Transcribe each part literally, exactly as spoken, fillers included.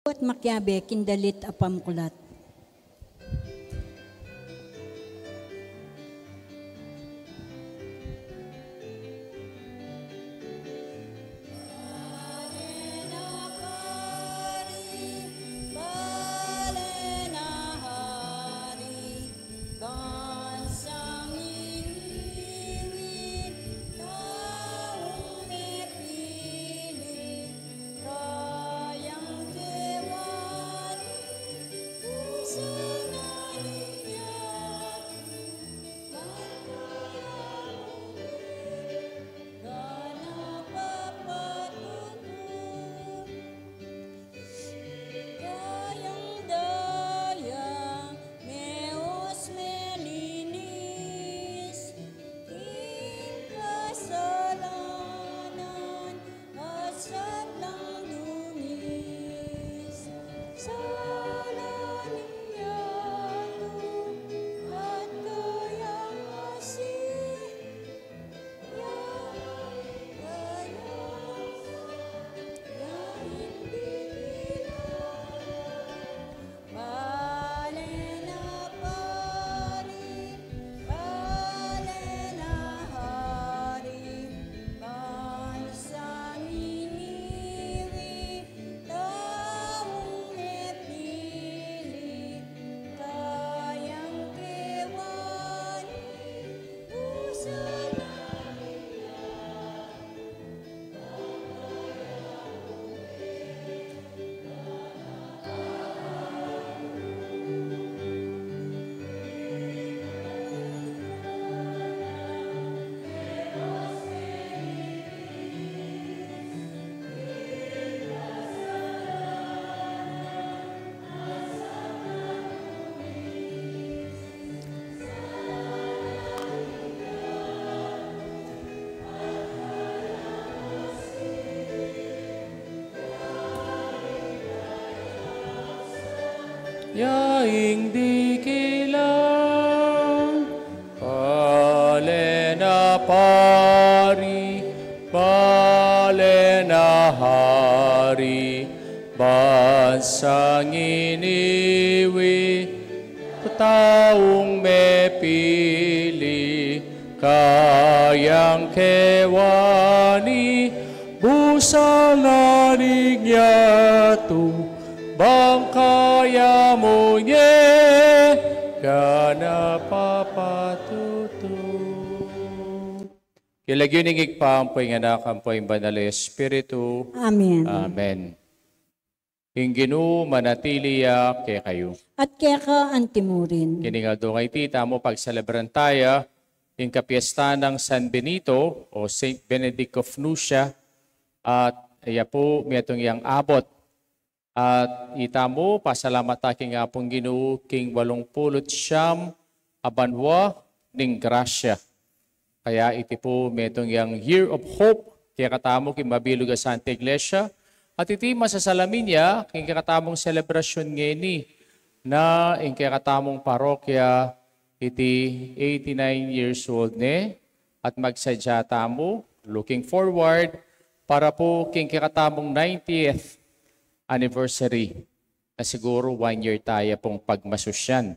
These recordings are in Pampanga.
at makiabe king dalit a pamkulat. Kayang daya, meus melinis, king kasalanan, at sadlang dungis. Sala ning yatu, at kayang asi, Yaing dikilang, bale na pari, bale na hari, bansang iniwi, taung mepili, kayang kewani, busal na ning yatu, bang kaya mu ne, ganap a patutu. King lagyu ning Ibpa, ampo ing Anak, ampo ing Banal a Espiritu. Amen. Amen. Ing Ginu manatili ya kekayu. At keka antimurin. King aldo a iti, tamu pagselebran taya ing kapiestan nang San Benito o Saint Benedict of Nursia, at iya pu metung yang abot. At itamu, pasalamatan ta king Apung Ginu king walung pulu't siyam a banua ning grasya. Kaya iti pu metung yang Year of Hope kekatamu king mabilug a Santa Iglesia, at iti masasalamin ya king kekatamung selebrasyun ngeni, na ing kekatamung parokya iti eighty-nine years old ne, at magsadya tamu, looking forward, para pu king kekatamung ninetieth anniversary, na siguru one year taya pung pagmasusyan.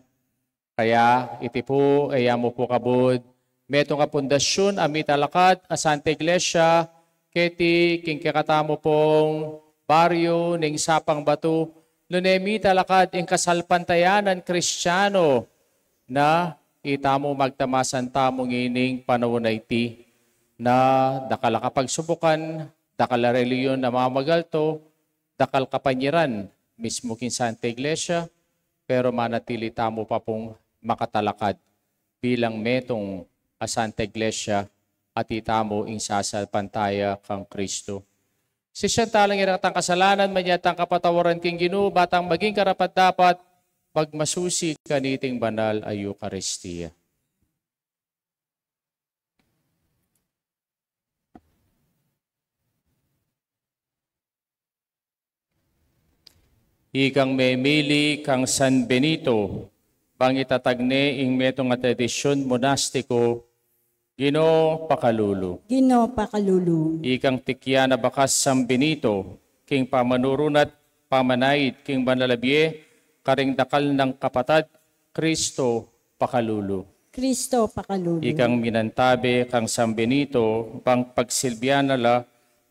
Kaya iti pu, e ya mu pu kabud, metung a pundasyun a mitalakad a Santa Iglesia keti king kekatamu pung baryu ning Sapang Batu, nune mitalakad ing kasalpantayanan Kristiano, na itamu magtamasan tamu ngening panaun a iti, na dakal a kapagsubukan, dakal a relihiyon a mamagaltu, dakal kapanyiran mismu king Santa Iglesia, pero manatili tamu pa pung makatalakad bilang metung a Santa Iglesia, at itamu ing sasalpantaya kang Kristu. Sisian ta lang ing rekatang kasalanan, manyad tang kapatawaran king Ginu, ba tang maging karapat-dapat magmasusi kaniting banal a Eukaristia. Ikang memili kang San Benito, bang itatag ne ing metung a tradisyun monastiku, Ginu pakalulu. Ginu pakalulu. Ikang tikyan a bakas San Benito, king pamanurun at pamanaid king banal a bie, karing dakal nang kapatad, Kristo pakalulu. Kristo pakalulu. Ikang minantabe kang San Benito, bang pagsilbian na la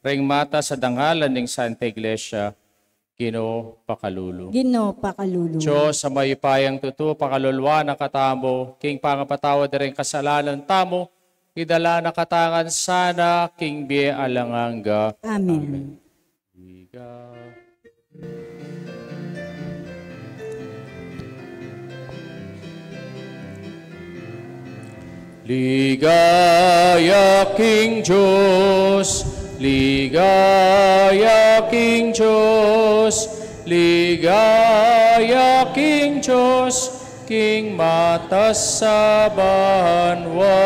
ring matas a dangalan ning Santa Iglesia, Ginu pakalulu. Ginu pakalulu. Dios a mayupayang tutu, pakaluluan na katamu king pangapatawad da ring kasalanan tamu, idala na katamu ngan sana king bie alang angga. Amen. Amen. Liga. Ligaya king Dios, ligaya king Dios, ligaya king Dios, king matas a banua.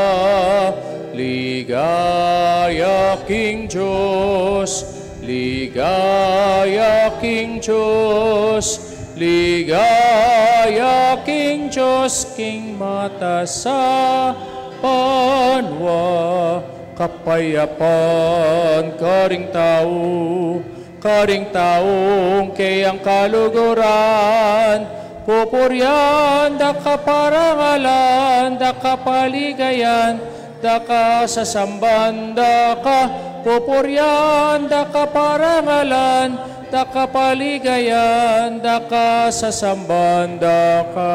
Ligaya king Dios, ligaya king Dios, ligaya king Dios, king matas a banua. Kapayapan karing tau, karing taung keyang kaluguran, pupurian da ka, parangalan da ka, paligayan da ka, sasamban da ka, pupurian da ka, parangalan da ka, paligayan da ka, sasamban da ka.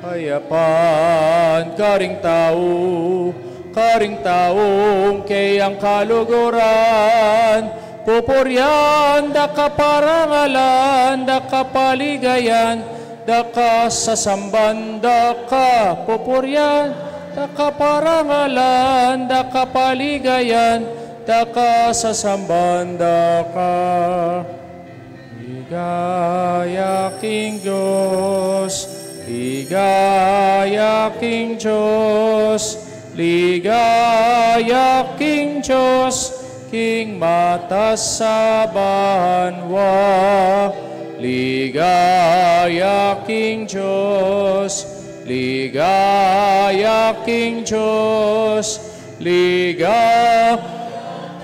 Kayapan karing tau, karing taung keyang kaluguran, pupurian da ka, parangalan da ka, paligayan da ka, sasamban da ka, pupurian da ka, parangalan da ka, paligayan da ka, sasamban da ka. Ligaya king Dios, ligaya king Dios, ligaya king Dios, king matas a banua. Ligaya king Dios, ligaya king Dios, ligaya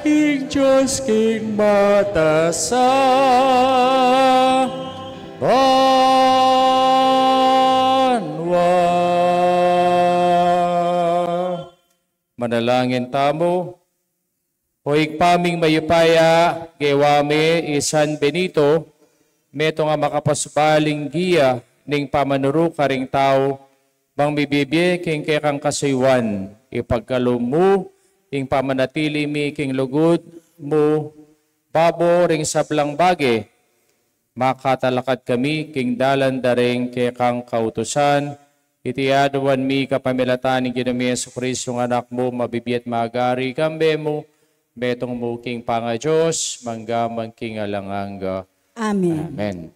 king Dios, king matas a banua. Manalangin tamu. O Ibpa ming mayupaya, gewa me i San Benito metung a makapasbaling gia ning pamanuru karing tau, bang mibibie king kekang kasuyuan. Ipagkalub mu ing pamanatili mi king lugud mu babo ring sablang bage, makatalakad kami king dalan da ring kekang kautusan. Iti aduan mi kapamilatan ning Ginu ming Jesucristo, ing Anak mu, mabibie at magari kambe mu, metung mu king pangaDios, mangga man king alang angga. Amen. Amen.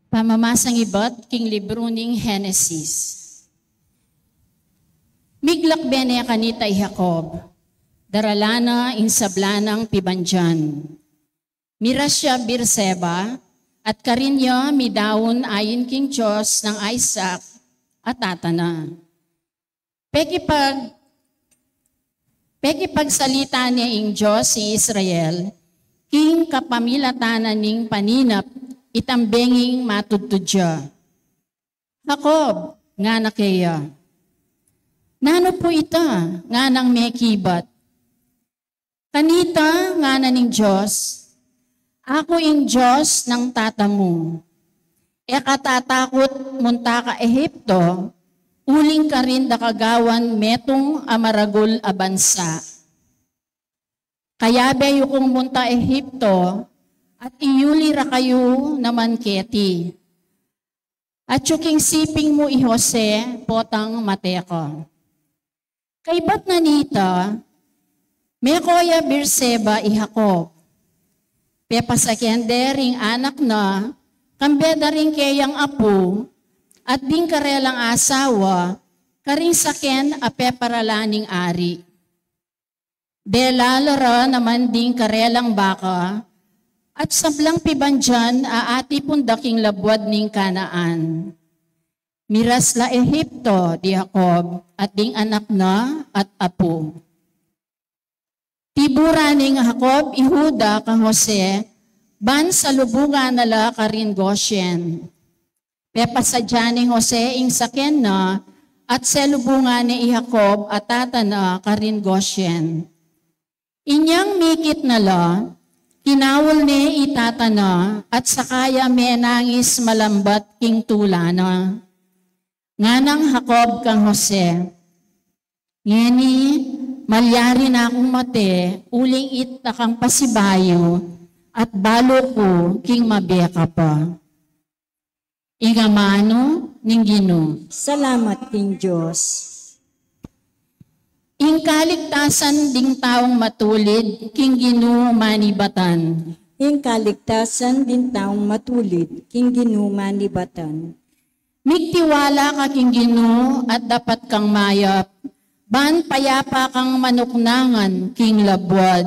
Pamamasang ibat king libru ning Henesis. Miglakbe ne kanita i Jacob, daralan na ing sabla nang pibandian. Miras ya Beerseba, at karin ya midaun ayin king Dios nang Isaac a tata na. Pekipag-, pekipagsalita ne ing Dios i Israel, king kapamilatan na ning paninap, itambe ing matudtud ya. "Jacob," ngana keya. "Nanu pu ita?" nganang mekibat. Kanita, ngana ning Dios, "Aku ing Dios nang tata mu. E ka tatakut munta ka Egipto, uling karin da ka gawan metung a maragul a bansa. Kayabe yu kung munta Egipto, at iyuli ra kayu naman keti. Atyu king siping mu i Jose, potang mate ka." Kaybat na nita, Meko ya Beerseba i Jacob. Pepasaken de ring anak na, kambe da ring keyang apu, at ding karelang asawa, karing saken a peparalan ning ari. Delala ra naman ding karelang baka, at sablang pibandian a atipun da king labuad ning Kanaan. Miras la Ehipto di Jacob, at ding anak na at apu. Tiburan neng Jacob i Juda kang Jose, ban salubungan na la karin Goshen. Pepasadya neng Jose ing saken na, at selubungan ne i Jacob a tata na karin Goshen. Inyang mikit na la, kinaul ne i tata na, at saka ya menangis malambat king tula na. Nganang Jacob kang Jose, "Ngeni, malyari na kung mate, uling ita kang pasibayu, at balu ku king mabie ka pa." Ing amanu ning Ginu. Salamat king Dios. Ing kaligtasan ding taung matulid king Ginu manibatan. Ing kaligtasan ding taung matulid king Ginu manibatan. Migtiwala ka king Ginu at dapat kang mayap, ban payapa kang manuknangan king labuad.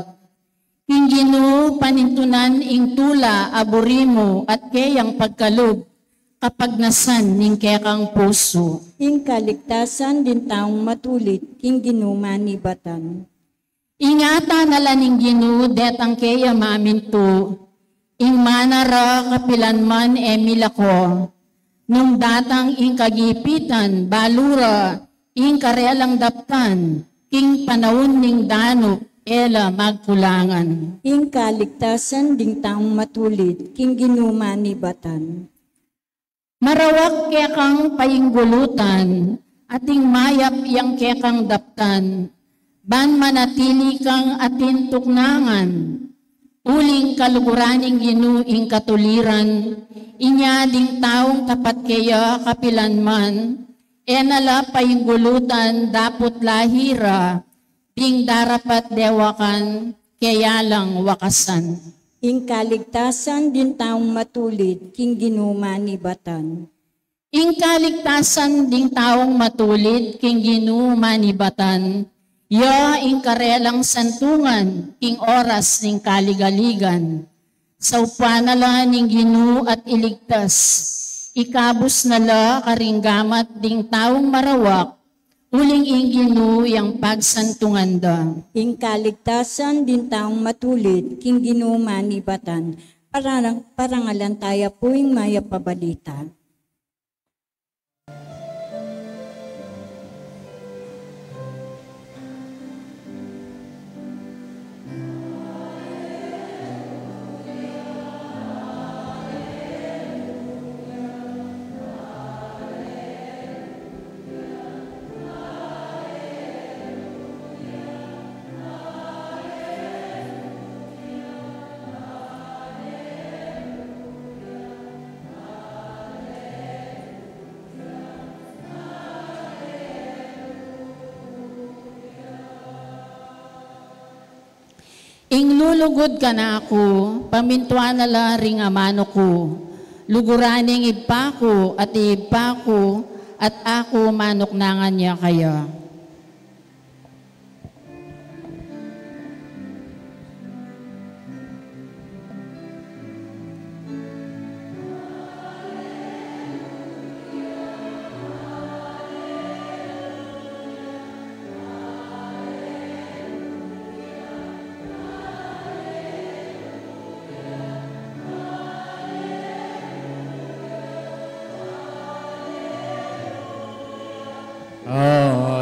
King Ginu panintunan ing tula a buri mu at keyang pagkalub, kapagnasan ning kekang pusu. Ing kaligtasan ding taung matulid king Ginu manibatan. Ingatan na la ning Ginu detang keya mamintu, ing mana ra kapilan man e milako. Nung datang ing kagipitan, balu ra ing karelang daptan, king panaun ning danup e la magkulangan. Ing kaligtasan ding taung matulid king Ginu manibatan. Marawak kekang painggulutan, at ing mayap yang kekang daptan, ban manatili kang atin tuknangan. Uling kaluguran ning Ginu ing katuliran, inya ding taung tapat keya kapilan man, e na la painggulutan daput lahi ra, ding darapat dewakan, keya lang wakasan. Ing kaligtasan ding taung matulid king Ginu manibatan. Ing kaligtasan ding taung matulid king Ginu manibatan, ya ing karelang santungan king oras ning kaligaligan. Saupan na la ning Ginu at iligtas, ikabus na la karing gamat ding taung marawak, uling ing Ginu yang pagsantungan da. Ing kaligtasan ding taung matulid king Ginu manibatan. Parang, parangalan taya pu ing mayap a balita. Ing lulugud kanaku, pamintuan na la ring amanu ku. Luguran ing Ibpa ku, at Ibpa ku, at aku manuknangan ya kaya.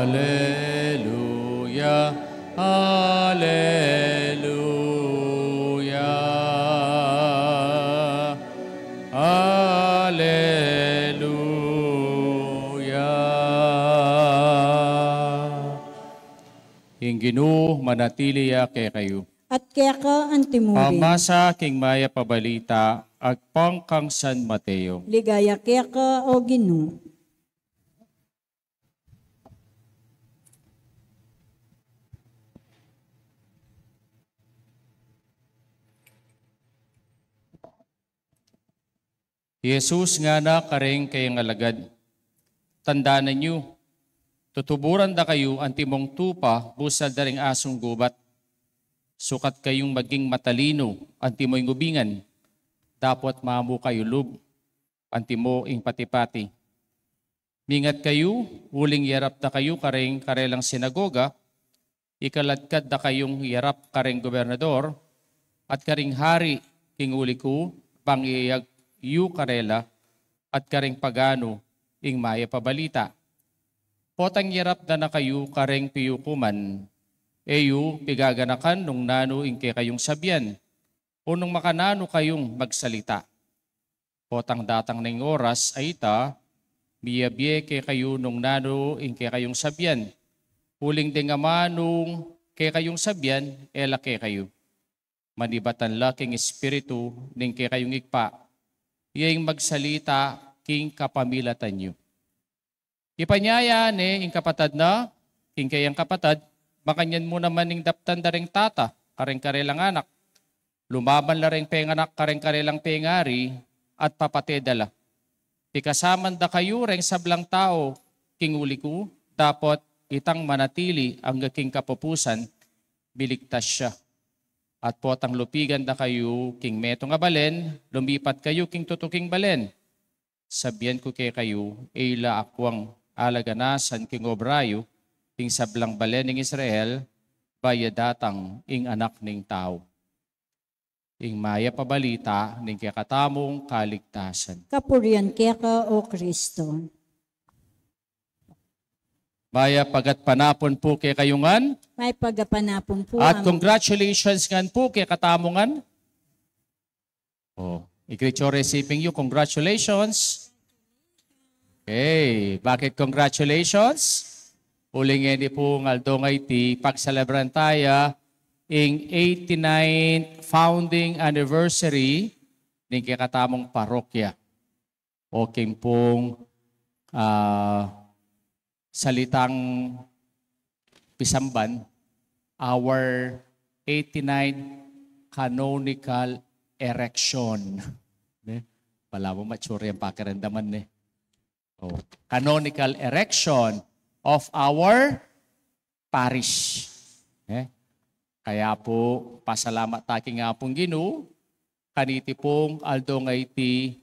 Aleluya, aleluya, aleluya. Ing Ginu manatili ya kekayu. At keka antimurin. Pamasa king mayap a balita agpang kang San Mateo. Ligaya keka, o Ginu. Jesus ngana karing kayang alagad, "Tandanan yu, tutuburan da kayu antimong tupa busal da ring asung gubat. Sukat kayung maging matalinu antimo ing ubingan, dapot mamu kayu lub antimo ing pati-pati. Mingat kayu, uling yarap da kayu karing karelang sinagoga, ikaladkad da kayung yarap karing gobernador at karing hari king uli ku, bang iyayag yu karela at karing paganu ing mayap a balita. Potang yarap da na kayu karing piyukuman, e yu pigaganakan nung nanu ing kekayung sabian, o nung makananu kayung magsalita. Potang datang na ing oras a ita, miyabie kekayu nung nanu ing kekayung sabian. Uling deng Ama nung kekayung sabian, e la kekayu. Manibatan la king Espiritu ning kekayung Ibpa, iya ing magsalita king kapamilatan yu." Ipanyaya ne ing kapatad na king kayang kapatad, "Makanyan mu naman ing daptan da ring tata karing karelang anak, lumaban la ring penganak karing karelang pengari, at papate da la. Pikasaman da kayu ring sablang tau king uli ku, dapot itang manatili angga king kapupusan, miligtas ya. At potang lupigan da kayu king metung a balen, lumipat kayu king tutuking balen. Sabian ku kekayu, e la akwang alaganasan king obra yu king sablang balen ning Israel, bayu datang ing Anak ning Tau." Ing mayap a balita ning kekatamung kaligtasan. Kapurian keka, O Kristo. Mayap a gatpanapun pu kekayu ngan. Mayap a gatpanapun pu. At congratulations ngan pu kekatamu ngan. Oh, i-greet yu ring recipients yu, congratulations. Okay, bakit congratulations? Uling ngeni pung aldo ngeni, pagselebran taya ing eighty-ninth founding anniversary ning kekatamung parokya. O king pung, ah, salitang pisamban, our eighty-ninth canonical erection. Ne? Balamu mature ing pakiramdaman, ne? Oh, canonical erection of our parish. Eh? Kaya pu, pasalamat ta king Apung Ginu, kaniti pung aldo ngeni,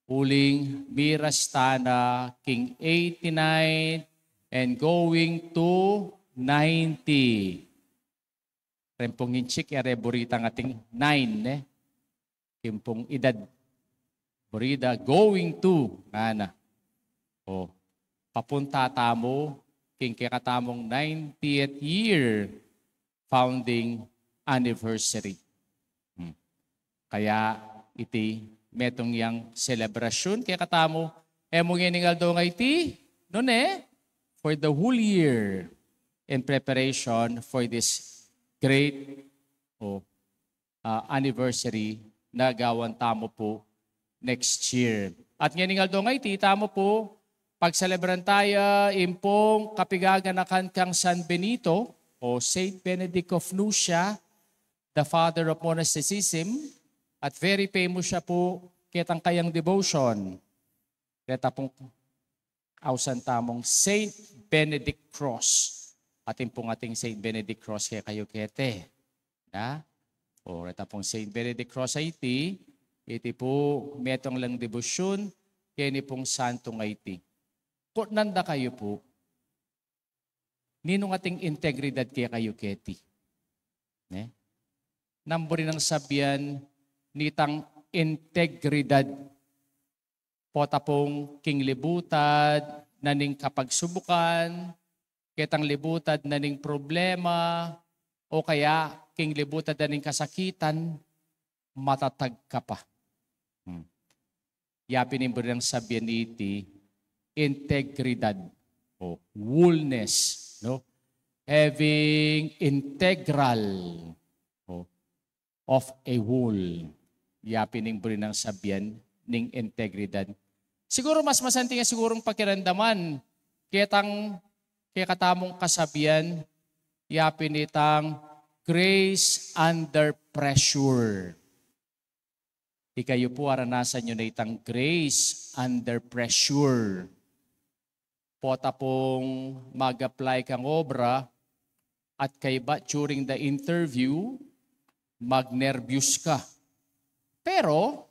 uling miras tana king eighty-nine and going to ninety. Reng pung inchik, e re buri da ing ating nine, ne? King pung edad, buri da going to, ngana. O, papunta tamu king kekatamung ninetieth year founding anniversary. Hmm. Kaya iti metung yang selebrasyun kekatamu, e mu ngening aldo ngeni, nune, for the whole year in preparation for this great, o, ah, anniversary na gawan tamu pu next year. At ngening aldo ngeni, tamu pu pagselebran taya ing pung kapigaganakan kang San Benito o Saint Benedict of Nursia, the father of monasticism, at very famous ya pu ketang kayang devotion. Reta pung ausan tamung Saint Benedict Cross. Atin pung ating Saint Benedict Cross kekayu keti. Na? O, reta pung Saint Benedict Cross a iti, iti pu metung lang debosyun keni pung santung a iti. Kutnan da kayu pu, ninung ating integridad kekayu keti? Ne? Nanu buri nang sabian nitang integridad? Pota pung king libutad na ning kapagsubukan, ketang libutad na ning problema, o kaya king libutad na ning kasakitan, matatag ka pa. Hmm. Yapin ing buri nang sabian niti integridad o wholeness, no? Having integral, o, of a whole. Yapin ing buri nang sabian ning integridad. Siguru mas masanting ya sigurung pakiramdaman ketang kekatamung kasabian, yapin itang grace under pressure. Ikayu pu, aranasan yu na itang grace under pressure. Pota pung mag-apply kang obra at kaybat during the interview, magnerbyus ka. Pero,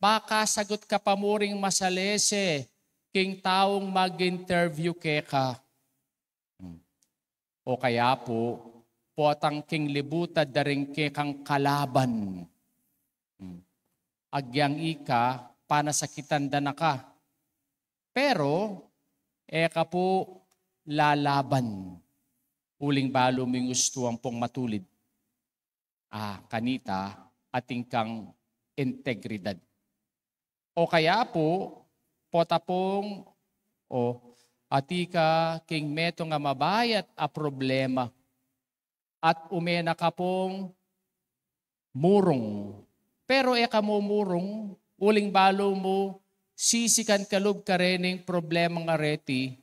makasagut ka pa mu ring masalese king taung mag-interview keka. Hmm. O kaya pu, potang king libutad da ring kekang kalaban. Hmm. Agyang ika, panasakitan da na ka. Pero, e ka pu lalaban. Uling balu mung gustu ampong matulid. A, kanita, atin kang integridad. O kaya pu, pota pung, o, atin ka king metung a mabayat a problema. At ume na ka pung murung. Pero e ka mumurung, uling balu mu, sisikan ka lub karening problemang areti,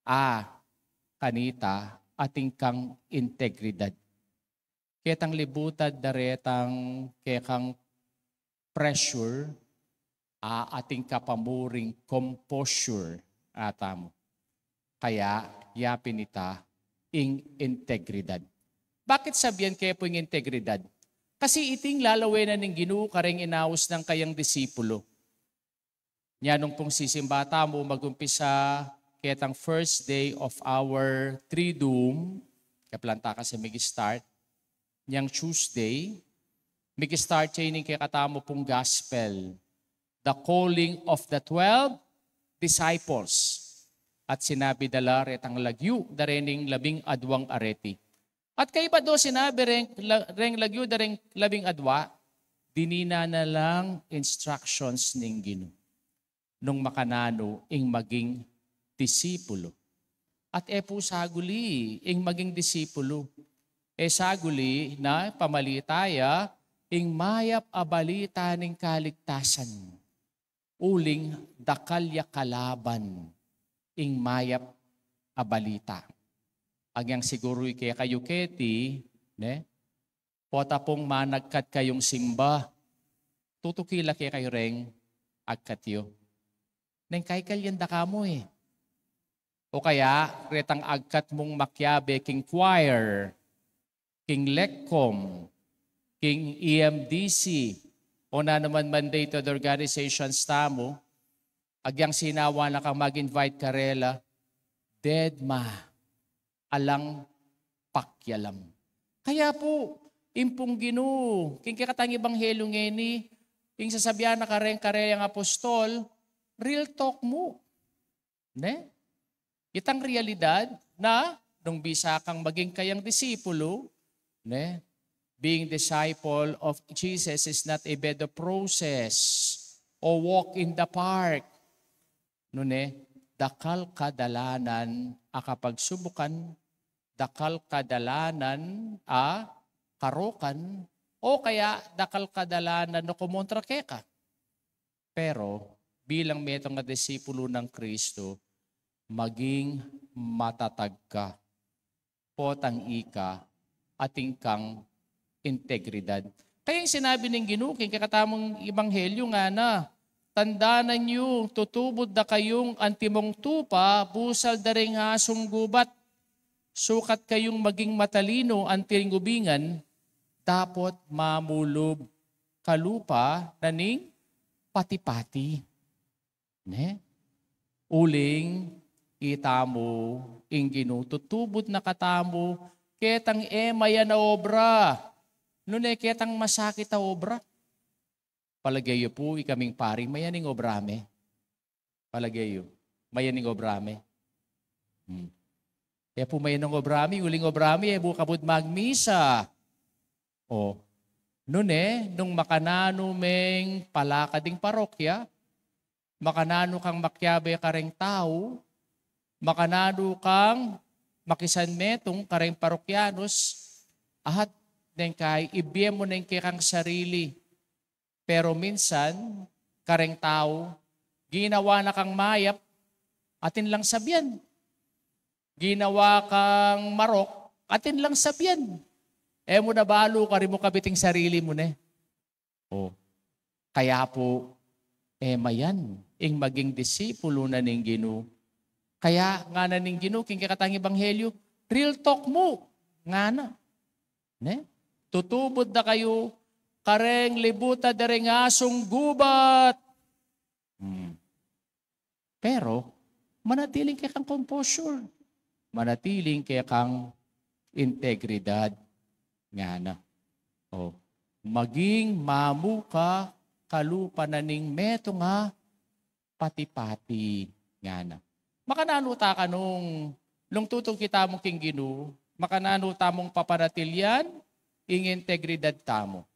a, kanita, atin kang integridad. Ketang libutad da retang kekang pressure, a, atin ka pa mu ring composure, atamu. Kaya, yapin ita ing integridad. Bakit sabian ke pu ing integridad? Kasi iting lalawenan ning Ginu kareng inaus nang kayang disipulo. Nya nung pung sisimba tamu, magumpisa ketang first day of our Triduum, kaplanta kasi mig-start, nyang Tuesday, mig-start ya ining kekatamu pung gospel, the calling of the twelve disciples. At sinabi da la retang lagyu da rening labing adwang areti. At kaybat do sinabi reng, la-, reng lagyu da reng labing adwa, dininan na lang instructions ning Ginu nung makananu ing maging disipulo. At e pu saguli ing maging disipulo. E saguli na pamalita ya ing mayap a balita ning kaligtasan. Uling dakal ya kalaban ing mayap a balita. Agyang siguru kekayu keti, ne? Pota pung managkat kayung simba, tutuki la kekayu reng agkat yu. Neng kaikal yan da ka mu e. O kaya, retang agkat mung makiabe king choir, king LECCOM, king E M D C, o na naman mandated organizations tamu, agyang sinawa na kang mag-invite karela, dead ma, alang pakialam. Kaya pu, ing pung Ginu, king kekatang ebanghelyu ngeni, ing sasabian na kareng kareng apostol, real talk mu. Ne? Itang realidad na, nung bisa kang maging kayang disipulo, ne? Being disciple of Jesus is not a bed of roses or walk in the park. Nune, dakal kadalanan a kapagsubukan, dakal kadalanan a karokan, o kaya dakal kadalanan na kumontra keka. Pero, bilang metung a disipulo nang Kristo, maging matatag ka. Potang ika, atin kang integridad. Kaya ing sinabi ning Ginu king kekatamung ebanghelyu ngana, tandanan yu, tutubud da kayung antimong tupa, busal da ring asung gubat. Sukat kayung maging matalinu anti ring ubingan, dapot mamulub kalupa na ning pati-pati. Ne? Uling itamu ing Ginu, tutubud na katamu, ketang e mayan a obra. Nune ketang masakit a obra. Palage yu pu, ikaming pari, mayan ing obra me. Palage yu, mayan ing obra me. Hmm. E pu mayan ing obra mi, uling obra mi, e pu kabud magmisa. O, nune, nung makananu meng palakad ing parokya, makananu kang makiabe kareng tau, makananu kang makisanmetung kareng parokyanus, at neng kai, ibie mu neng kekang sarili. Pero minsan, kareng tau, ginawa na kang mayap, atin lang sabian. Ginawa kang marok, atin lang sabian. E mu na balu, kari mu kabit ing sarili mu ne. O. Kaya pu, e mayan ing maging disipulo na ning Ginu. Kaya ngana ning Ginu king kekatang ebanghelyo, "Real talk mu," ngana. Ne? "Tutubud da kayu kareng libutad da reng asung gubat." Hmm. Pero manatiling kekang composure. Manatiling kekang integridad, ngana. O, maging mamu ka kalupa na ning metung a pati-pati, ngana. Makananu ta kanung, nung tutuki tamu king Ginu, makananu tamung papanatilian ing integridad tamu?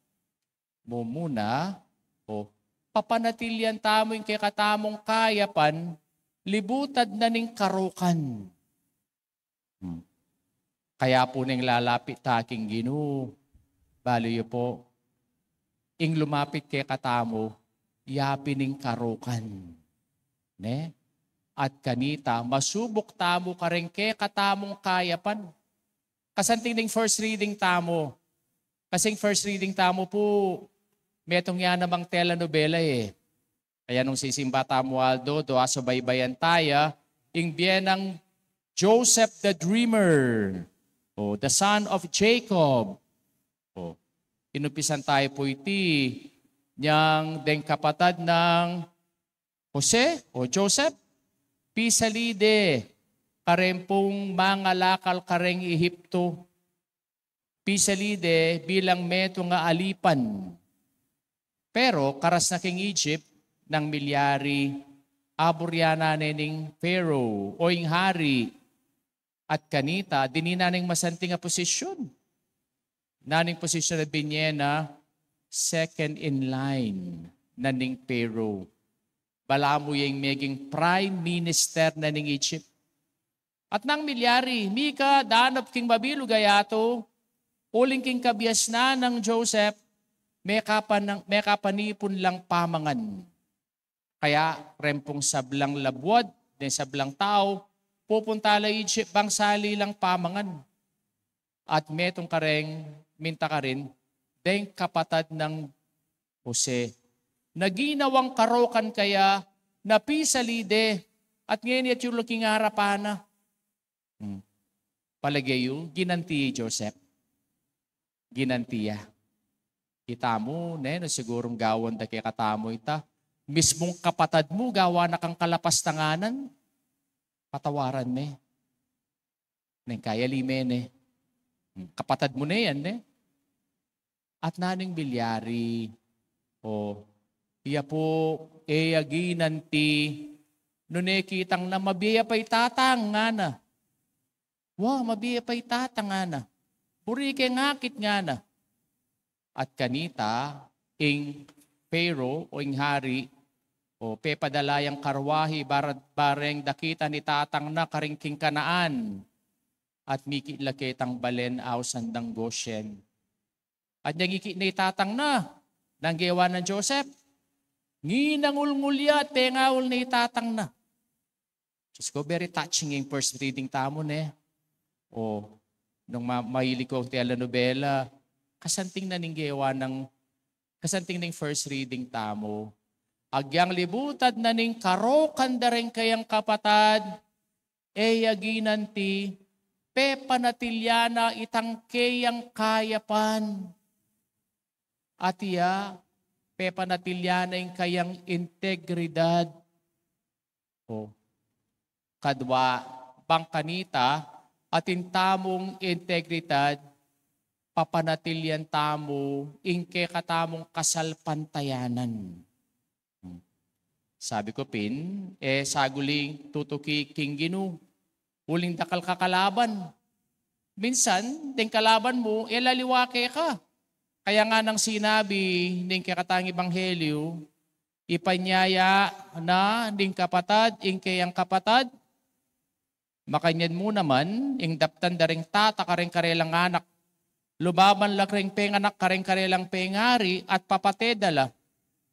Mumuna, o, papanatilian tamu ing kekatamung kayapan libutad na ning karokan. Hmm. Kaya pu neng lalapit ta king Ginu, balu yu pu, ing lumapit kekatamu, yapin ing karokan. Ne? At kanita, masubuk tamu kareng kekatamung kayapan. Kasanting ning first reading tamu. Kasing first reading tamu pu, metung ya namang telenovela e. Kaya nung sisimba tamu aldo, do asubaybayan taya ing bie nang Joseph the Dreamer, o the son of Jacob. O, inumpisan taya pu iti nyang deng kapatad nang Jose o Joseph, pisalide kareng pung mangalakal kareng Ehipto. Pisalide bilang metung a alipan. Pero karas na king Egypt, nang milyari, aburyanan ne ning Pharaoh o ing hari, at kanita, dininan neng masanting a posisyon. Naning posisyon a binye na, second in line na ning Pharaoh. Balamu ya ing meging prime minister na ning Egypt. At nang milyari, mika danap king mabilug a yatu, uling king kabiasnan nang Joseph, mekapan-, mekapanipun lang pamangan. Kaya reng pung sablang labuad, deng sablang tau, pupunta la Egypt bang sali lang pamangan. At metung kareng minta karin, deng kapatad nang Jose, na ginawang karokan kaya, na pisalide, at ngeni atyu la king arapan na. Hmm. Palage yu, ginanti ya i Joseph? Ginanti ya. Itamu, ne, no, sigurung gawan da kekatamu ita. Mismung kapatad mu, gawan na kang kalapastanganan. Patawaran me. Neng kaya lime ne. Hmm, kapatad mu ne yan, ne? At naning milyari, o, iya pu, e ya ginanti, nune kitang na, "Mabie ya pa i tatang," ngana. "Wa, mabie ya pa i tatang," ngana. "Buri ke ngakit," ngana. At kanita, ing Pharaoh o ing hari, o, pepadala yang karwahi, bara-, bareng dakit na i tatang na karing king Kanaan. At mikit la ketang balen ausan dang Goshen. At nyang ikit ne i tatang na, nanu ing gewa nang Joseph? Nginangulngul ya at pengaul ne i tatang na. Diyos ko, very touching ing first reading tamu, ne? O, nung ma-, mahilig ko telenovela, kasanting na ning gewa nang, kasanting ning first reading tamu. Agyang libutad na ning karokan da ring kayang kapatad, e ya ginanti, pepanatilyan na itang keyang kayapan. At iya, pepanatilyan na ing kayang integridad. O, kadwa, bang kanita, atin tamung integridad, papanatilyan tamu ing kekatamung kasalpantayanan. Hmm. Sabi ku pin, e, saguling tutuki king Ginu, uling dakal ka kalaban. Minsan, deng kalaban mu, e la liwa keka. Kaya nga nang sinabi ning kekatang ebanghelyu, ipanyaya na ning kapatad ing keyang kapatad. Makanyan mu naman, ing daptan da ring tata kareng karelang anak, lumaban la reng penganak kareng karelang pengari at papate da la.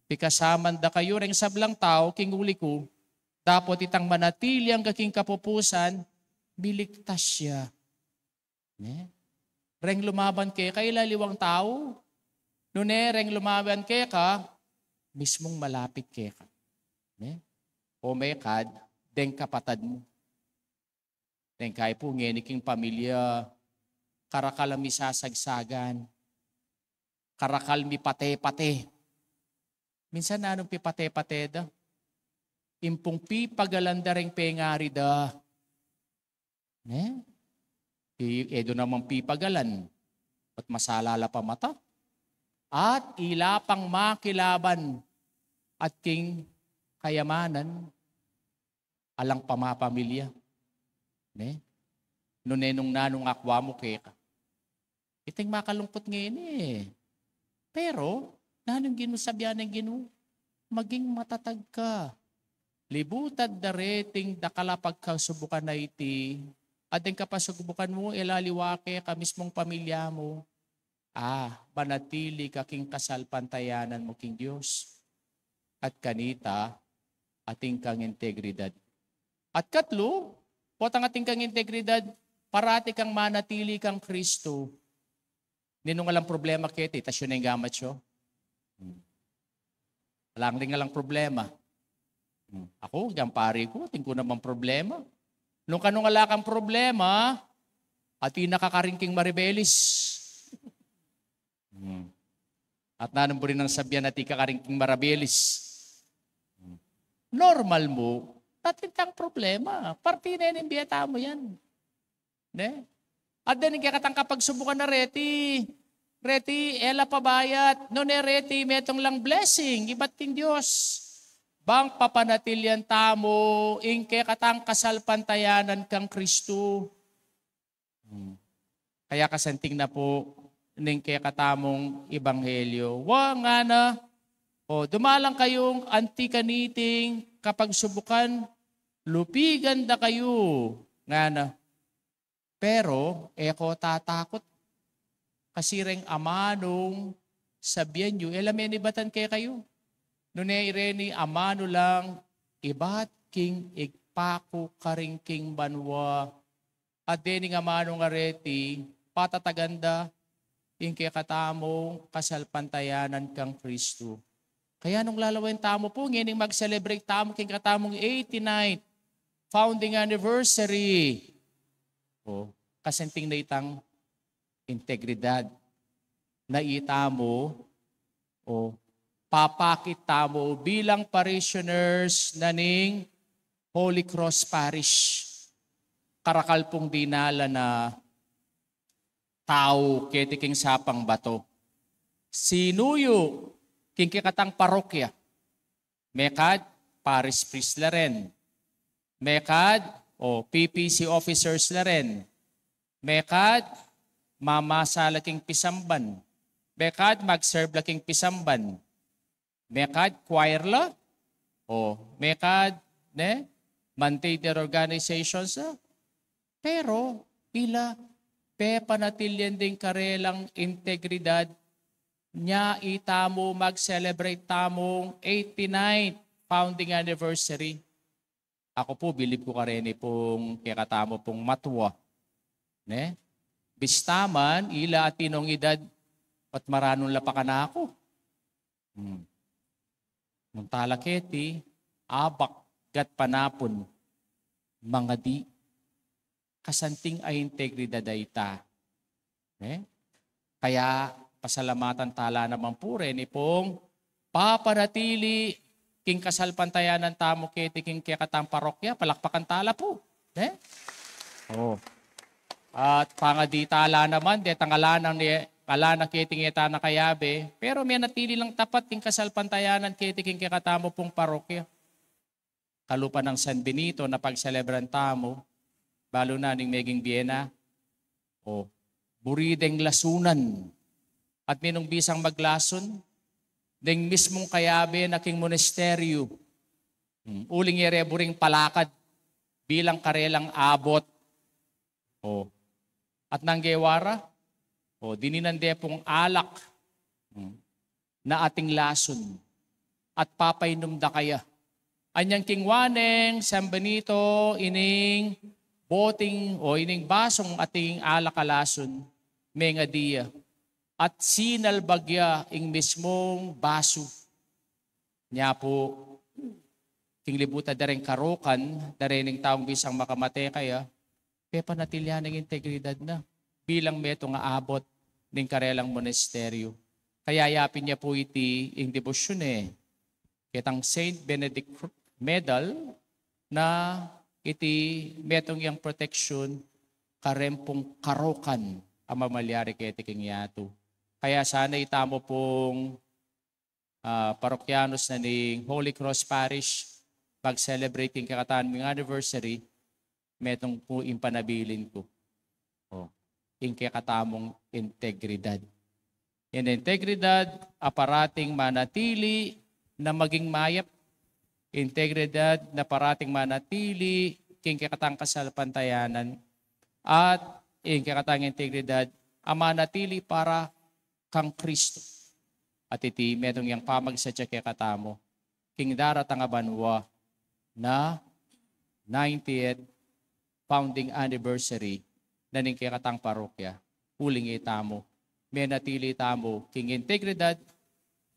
Pikasaman da kayu reng sablang tau king uli ku, dapot itang manatili angga king kapupusan, miligtas ya. Ne? Reng lumaban keka, e la liwang tau. Nune, reng lumaban keka, mismung malapit keka. Ne? O mekad, deng kapatad mu. Deng kayi pu, ngeni king pamilya, karakal a misasagsagan, karakal mipate-pate. Minsan nanung pipate-pate da? Ing pung pipagalan da reng pengari da. Ne? I, e do namang pipagalan. At masala la pa mata. At ila pang makilaban. At king kayamanan, alang pamapamilya. Ne? Nune nung nanung akwa mu keka. Iting makalungkut ngeni e. Pero, nanung Ginu, sabian neng Ginu, maging matatag ka. Libutad da reting dakal a pagkasubukan a iti, at deng kapasubukan mu, e la liwa keka, mismung pamilya mu. A, manatili ka king kasalpantayanan mu king Dios. At kanita, atin kang integridad. At katlu, potang atin kang integridad, parati kang manatili kang Kristo. Ninung alang problema keti, tasyu ne ing gamat yu. Hmm. Alang ring alang problema. Hmm. Aku, ing pari ku, atin ku namang problema. Nung kanu nga ala kang problema, atin na ka karin king maribelis. Hmm. At nanung buri nang sabian, atin ka karin king maribelis. Hmm. Normal mu, atin tang problema. Parti ne ning bie tamu yan. Ne? At deni kekatang kapagsubukan a reti, reti, e la pabayat, nune reti, metung lang blessing ibat king Dios. Bang papanatilian tamu ing kekatang kasalpantayanan kang Kristo. Hmm. Kaya kasanting na pu ning kekatamung ebanghelyo. Wa, ngana, o, dumalan kayung anti kaniting kapagsubukan, lupigan da kayu, ngana. Pero e ko tatakut, kasi reng amanung sabian yu, e la menibatan kekayu. Nune ireni amanu lang ibat king igpaku karin king banua. At dening amanung areti, patatagan da ing kekatamung kasalpantayanan kang Kristo. Kaya nung lalawen tamu pu, ngening mag-celebrate tamu king katamung eighty-ninth founding anniversary, o, kasanting na itang integridad na itamu, o, papakit tamu bilang parishioners na ning Holy Cross Parish. Karakal pung dinalan a tau keti king sapang bato. Sinuyu king kekatang parokya. Mekad, parish priest la ren. Mekad, o, P P C officers la ren. Mekad, mamasa la king pisamban. Mekad, mag-serve la king pisamban. Mekad, choir la. O, mekad, ne? Manti their organizations la. Pero, ila, pepanatilian ding karelang integridad, nya itamu mag-celebrate tamung eighty-ninth founding anniversary. Aku pu, bilib ku kareni pung kekatamu pung matwa. Ne? Bista man, ila atin nung edad, at maranun la pa kanaku. Hmm. Nung tala keti, abak gat panapun, mangadi, kasanting a integridad a ita. Ne? Kaya pasalamatan tala naman pu reni pung papanatili king kasalpantayanan tamu keti king kekatang parokya, palakpakan tala pu. Ne? O. At pangadi tala naman, detang ala na ni, ala na keti ngeta na kayabe, pero menatili lang tapat king kasalpantayanan keti king kekatamu pung parokya. Kalupa nang San Benito na pagselebran tamu, balu na ning meging bie na. O, buri deng lasunan. At ninung bisang maglasun, deng mismung kayabe na king monasteryo. Hmm, uling yere buring palakad bilang karelang abot. O, at nang gewara, o, dininan de pung alak. Hmm. Na ating lasun, at papainum da kaya. Anyang kingwa neng San Benito ining boting o ining basung ating alak a lasun, mengadi ya, at sinalbag ya ing mismung basu. Nya pu, king libutan da ring karukan, da ring taung bisang makamate kaya, pepanatili ya ing integridad na bilang metung a abot ning karelang monasteryo. Kaya yapin ya pu iti ing debosyun e, ketang Saint Benedict Cru-, Medal, na iti metung yang protection kareng pung karukan a mamalyari keti king yatu. Kaya sana itamu pung ah, parokyanos na ning Holy Cross Parish, mag-celebrate ing kekatamung anniversary, metung pu ing panabilin ku. O, ing kekatamung integridad. Ing integridad a parating manatili na maging mayap, integridad na parating manatili king kekatang kasalpantayanan, at ing kekatang integridad a manatili para kang Kristo. At iti metung yang pamagsadya kekatamu king daratang a banua na ninetieth founding anniversary na ning kekatang parokya, uling itamu, menatili tamu king integridad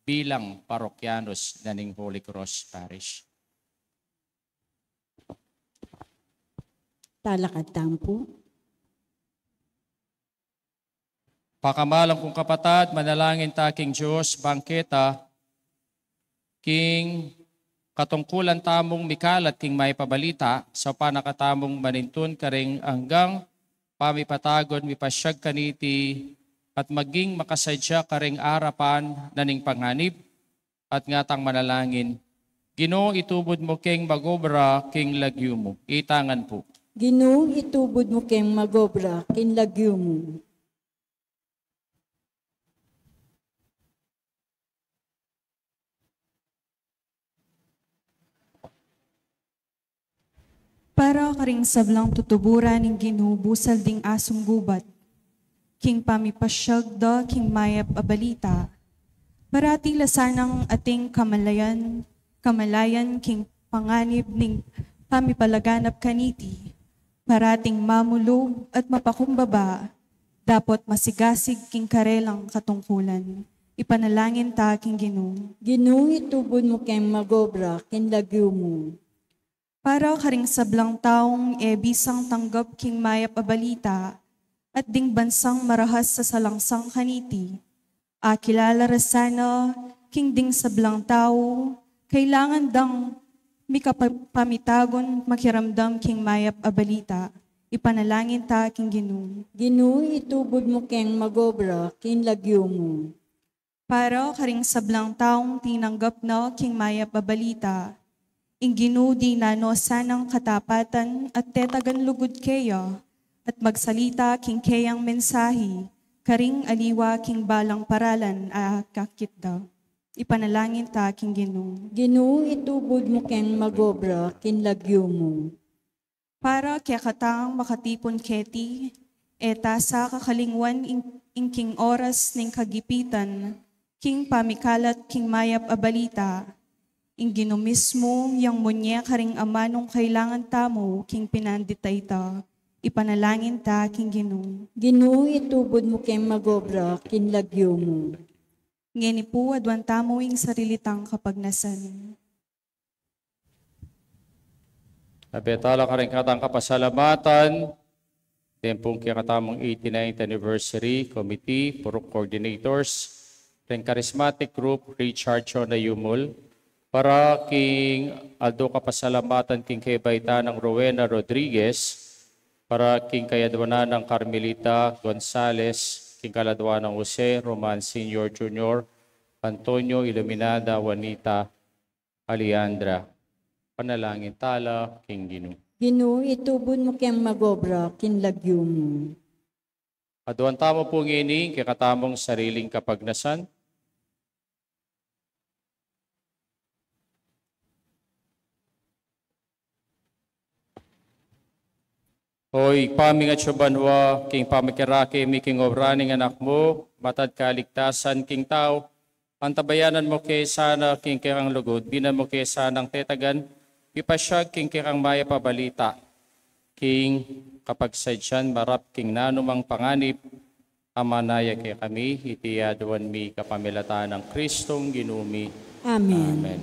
bilang parokyanos na ning Holy Cross Parish. Talakad tamu pu. Pakamalan kung kapatad, manalangin ta king Dios, bang keta, king katungkulan tamung mikalat king mayap a balita, saupan na katamung manintun karing anggang pamipatagun mipasyag kaniti, at maging makasadya karing arapan na ning panganib, at ngatang manalangin, Ginu, itubud mu keng magobra king lagyu mu. Ita ngan pu. Ginu, itubud mu keng magobra king lagyu mu. Para karing sablang tutuburan ning Ginu busal ding asung gubat, king pamipasyag da king mayap a balita, parati la sanang ating kamalayan, kamalayan king panganib ning pamipalaganap kaniti, parating mamulug at mapakumbaba, dapot masigasig king karelang katungkulan. Ipanalangin ta king Ginu. Ginu, itubud mu keng magobra king lagyu mu. Para karing sablang taung e bisang tanggap king mayap a balita, at ding bansang marahas a salangsang kaniti, akilala ra sana king ding sablang tau, kailangan dang mikapamitagun makiramdam king mayap a balita. Ipanalangin ta king Ginu. Ginu, itubud mu keng magobra king lagyu mu. Para karing sablang taung tinanggap na king mayap a balita, ing Ginu dinan no sanang katapatan at tetagan lugud keya, at magsalita king keyang mensahi karing aliwa king balang paralan a akakit da. Ipanalangin ta king Ginu. Ginu, itubud mu keng magobra king lagyu mu. Para kekatang makatipun keti, e ta sa kakalingwan ing, ing king oras ning kagipitan, king pamikalat king mayap a balita, ing Ginu mismu yang munye karing amanung kailangan tamu king pinandita ita. Ipanalangin ta king Ginu. Ginu, itubud mu keng magobra king lagyu mu. Ngeni pu, aduan tamu ing sarili tang kapagnasan. Abe tala karing katang kapasalamatan, den pung kekatamung eighty-ninth anniversary committee, purok coordinators, den charismatic group, Richard Chona Yumul, para king aldo kapasalamatan king kebaitan nang Rowena Rodriguez, para king kayaduanan nang Carmelita Gonzalez, king kayaduanan nang Jose Roman Senior Junior, Antonio, Iluminada, Juanita, Alejandra. Panalangin tala king Ginu. Ginu, itubud mu keng magobra king lagyu mu. Aduan tamu pu ngeni ing kekatamung sariling kapagnasan. O Ibpa ming atsu banua, king pamikirake mi king obra ning Anak mu, matad kaligtasan king tau, antabayanan mu ke sana king kekang lugud, binan mu ke sanang tetagan, mipasyag king kekang mayap a balita, king kapagsadyan marap king nanumang panganib, amana ya kekami, iti aduan mi kapamilatan nang Kristong Ginu mi. Amen. Amen.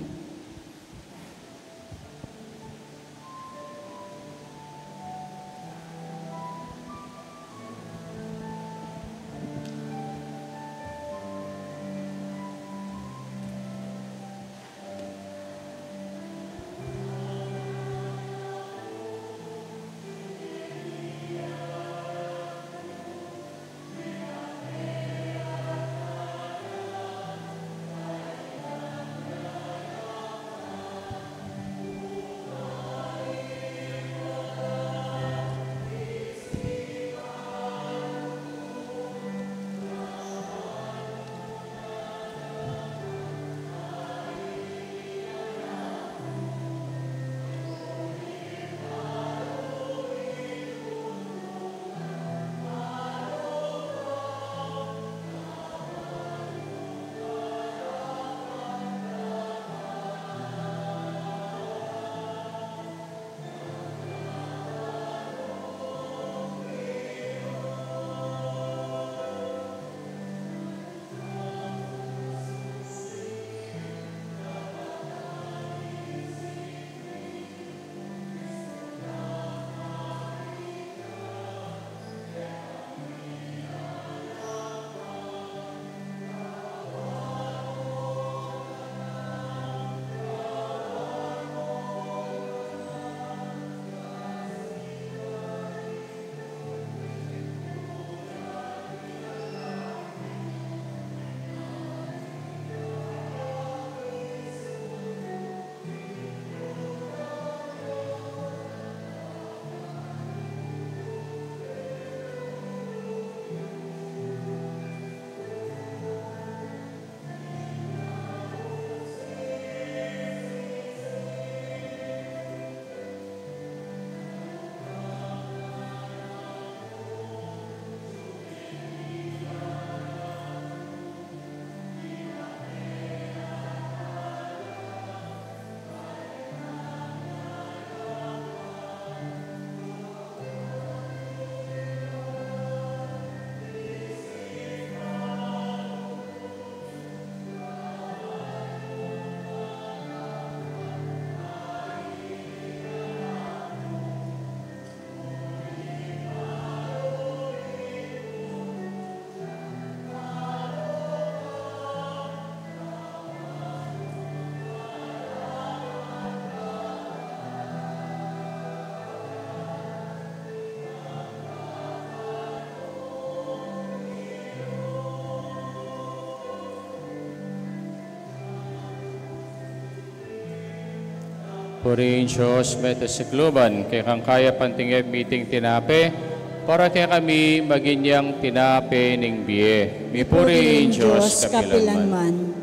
Purihin Dios mete sikluban, kekang kayapan tinggap mi iting tinape, para kekami maging yang tinape ning bie. Mipuri ing Dios kapilanman.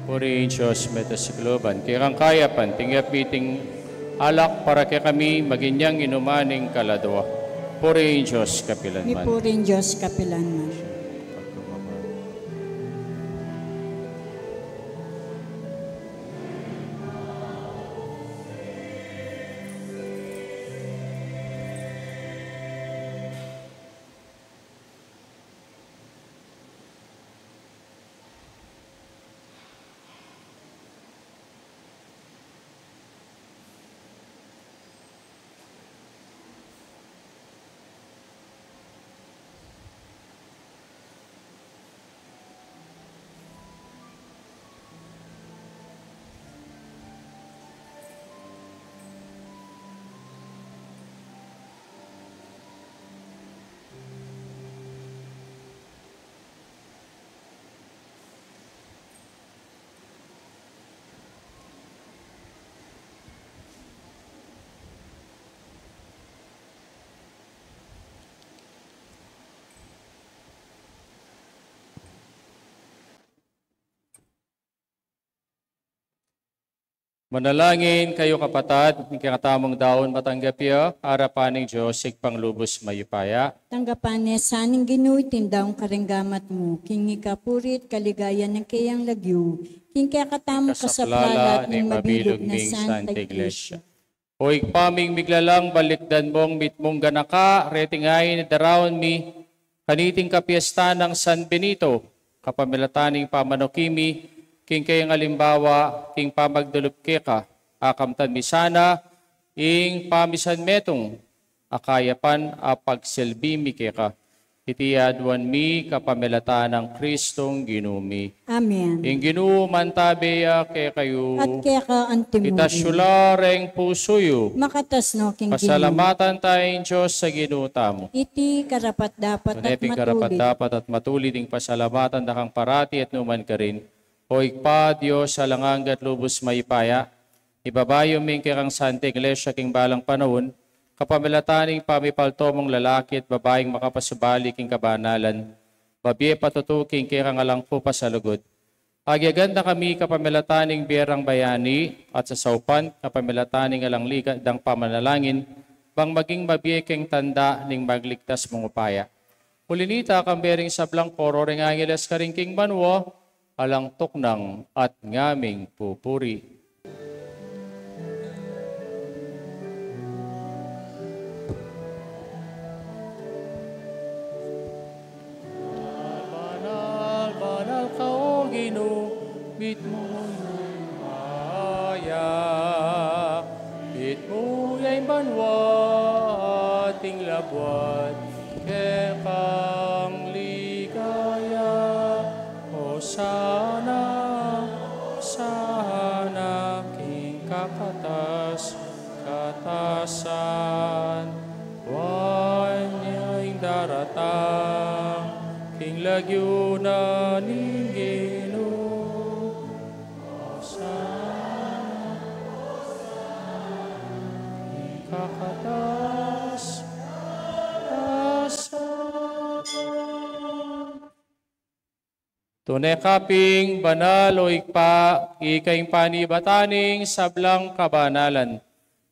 Purihin Dios mete sikluban. Kekang kayapan tinggap mi iting alak, para kekami maging yang inuman ning kaladua. Purihin Dios kapilanman. Mipuri ing Dios kapilanman. Manalangin kayu, kapatad, ing kekatamung daun matanggap ya arapan ning Dios Ibpang lubus mayupaya. Tanggapan ne sa ning Ginu iting daun karing gamat mu, king ikapuri't kaligayan ning keyang lagyu, king kekatamung kasaplalan ning mabilug ming Santa Iglesia. O Ibpa ming miglalang, balikdan mung mitmung ganaka reting ain a daraun mi kaniting kapiestan nang San Benito, kapamilatan ning pamanuki mi king keyang alimbawa king pamagdulup keka, akamtan mi sana ing pamisan metung a kayapan a pagsilbi mi keka. Iti aduan mi kapamilatan nang Kristong Ginu mi. Amen. Ing Ginu mantabe ya kekayu. At keka antimurin. Itas yu la reng pusu yu. Makatas no king Ginu. Pasalamatan ta ing Dios a Ginu tamu. Iti karapat-dapat at matulid. Tune pin karapat-dapat at matulid ing pasalamatan da kang parati at nukarin man, O Ibpa, Dios alang angga at lubus mayupaya. Ibaba yu mi ing kekang Santa Iglesia king balang panaun, kapamilatan ning pamipalto mung lalaki at babaing makapasubali king kabanalan, mabie patutu king kekang alang pu pasalugud. Agyagan da kami kapamilatan ning bie rang bayani at sasaupan kapamilatan ning alang ligat dang pamanalangin, bang maging mabie keng tanda ning magligtas mung upaya. Uli nita, kambe ring sablang koro ring angeles karin king banua, alang tuknang at ngaming pupuri. Banal, banal ka, O Ginu, mitmu ing maya, mitmu ya ing banua at ing labuad, kekang ligaya. Hosana, hosana king kakatas-katasan. Buan ya ing daratang king lagyu na ning Ginu. Hosana, hosana king kakatas-katasan. Tune ka ping banal, O Ibpa, ika ing panibatan ning sablang kabanalan.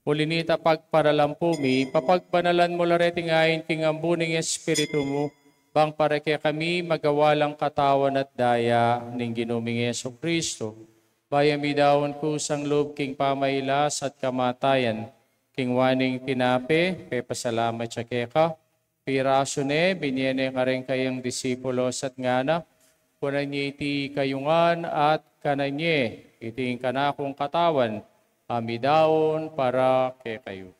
Uli nita, pagparalampu mi, papagbanalan mu la reting ain king ambu ning Espiritu mu, bang para kekami magawa lang katawan at daya ning Ginu ming Jesucristo. Bayu mi daun kusang lub king pamailas at kamatayan, king waning tinape, pepasalamat ya keka, pirasu ne, binie ne karing kayang disipulos at ngana: Kunan ye iti kayu ngan at kanan ye, iti ing kanakung katawan a midaun para kekayu.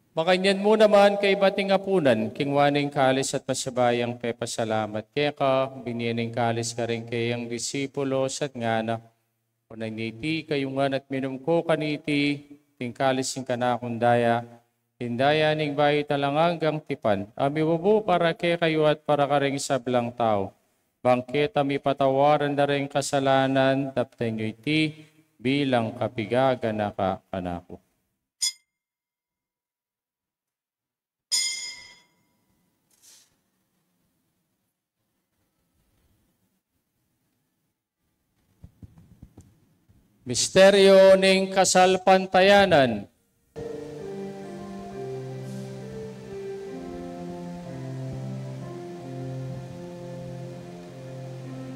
Makanyan mu naman kaybat ning apunan, kinua ne ing kalis at pasibayu yang pepasalamat keka, binie ne ing kalis karing kayang disipulos at ngana: Kunan ye iti kayu ngan at minum ko kaniti, iti ing kalis ning kanakung daya, ing daya ning bayu at alang anggang tipan, a mibubu para kekayu at para karing sablang tau, bang keta mipatawaran da ring kasalanan. Daptan yu iti bilang kapigaganaka kanaku. Misteryo ning kasalpantayanan.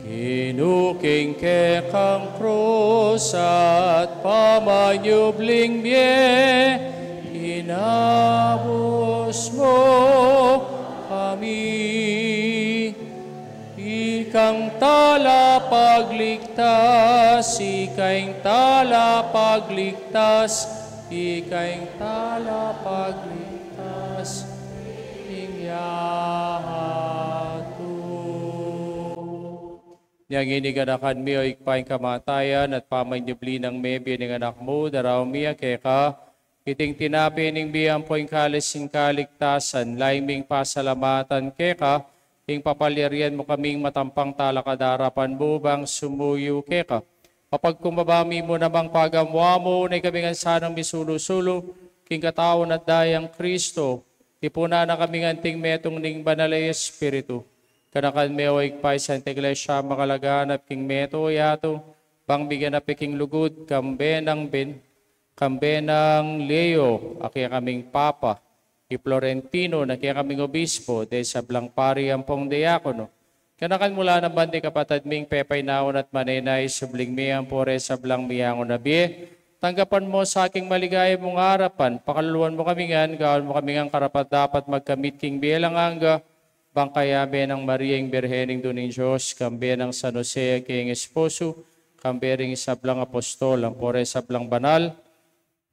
Ginu, king kekang krus at pamanyubling mie, inabus mu kami. Ikang talapagligtas, ika ing talapagligtas, ika ing talapagligtas ning yatu. Nya ngeni, ganakan mi, o Ibpa, ing kamatayan at pamanyubli nang mebie ning Anak mu, daraun mi ya keka iting tinape ning bie ampo ing kalis ning kaligtasan. Lalu ming pasalamatan keka ing papalyarian mu kaming matampang talakad king arapan mu bang sumuyu keka. Mapagkumbaba mi mu namang pagamuan mu, nung ikami ngan sanang misulu-sulu king katawan at dayang Kristo, tipunan na kami ngan anting metung ning Banal a Espiritu. Ganakan me, o Ibpa, ing Santa Iglesia makalaganap king meto yatu, bang miganap ya king lugud, kambe nang ben, kambe nang Leo a kekaming Papa, i Florentino na kekaming Obispo, ding sablang pari ampong diakono. Ganakan mu la naman ding kapatad ming pepainawa at manenaya, subling mie ampo reng sablang miyangu na bie. Tanggapan mu sa king maligaya mung arapan, pakaluluan mu kami ngan, gawan mu kami ngan karapat-dapat magkamit king bie alang angga, bang kayabe nang Maria ing Birhen Indu ning Dios, kambe nang San Jose a kayang esposo, kambe ring sablang apostol, ampo reng sablang banal,